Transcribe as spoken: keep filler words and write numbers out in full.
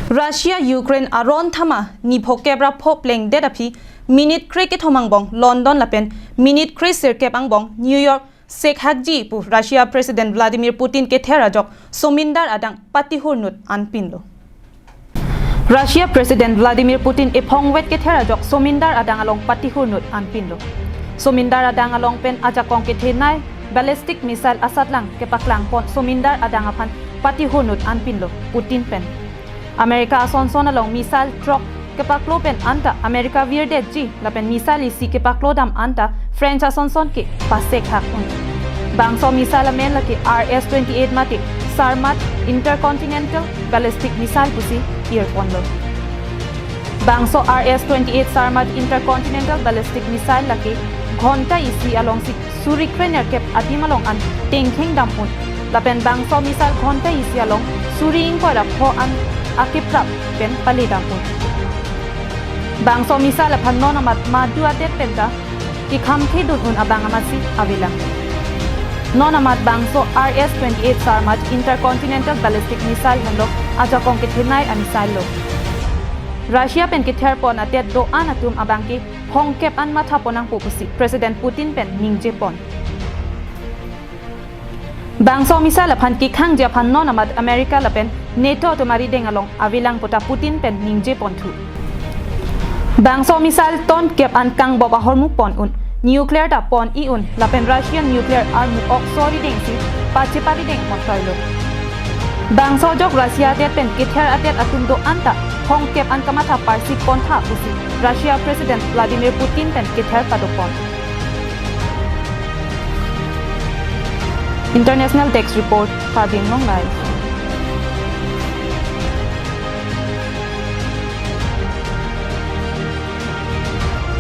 Russia Ukraine aron thama niphokep ra pho plengdet aphi minute kre kethom angbong London lapen minute kre sirkep angbong New York sekhakji pu Russia President Vladimir Putin kether ajok somindar adang patihurnut anpinlo. Russia President Vladimir Putin ephongvet kether ajok somindar adang along patihurnut anpinlo. Somindar adang along pen ajakong kethenei ballistic missile asatlang kepaklangpon somindar adang aphan patihurnut anpinlo Putin pen. America asonson along missile throk kepaklo pen anta America virdetji lapen missile isi kepaklo dam anta French asonson ke pasekhak un. Bangso missile amen lake R S twenty-eight mate Sarmat Intercontinental Ballistic Missile pusi irponlo. Bangso R S twenty-eight Sarmat Intercontinental Ballistic Missile lake ghonta isi alongsi suri krenerkep adim along an tengkheng dam un. Lapen bangso missile ghonta isi along suri ingkoi ra pho an akiprap pen pale dam un. Bangso missile aphan non amat madu adet penta kekhamkhe dun un abang amatsi avelang. Non amat bangso R S twenty-eight Sarmat Intercontinental Ballistic Missile henlo ajakong kethenei a-missile lo. Russia pen ketherpon adet do-an atum abang ke phongkep an mathapon nangpo pusi President Putin pen ningjepon. Bangso missile aphan kekhangji aphan non amat America lapen NATO atum arideng along avelang puta Putin pen ningjeponthu. Bangso missile tonkep an kangbop ahormu pon un, nuclear ta pon-i un, lapen Russian nuclear armu okso aridengsi pacheparideng montoilo. Bangso ajok Russia adet pen kether adet atum do-an ta phongkep an kamatha parsi pontha pusi Russia President Vladimir Putin pen kether padopon. International Desk Report, Karbi Anglong Live.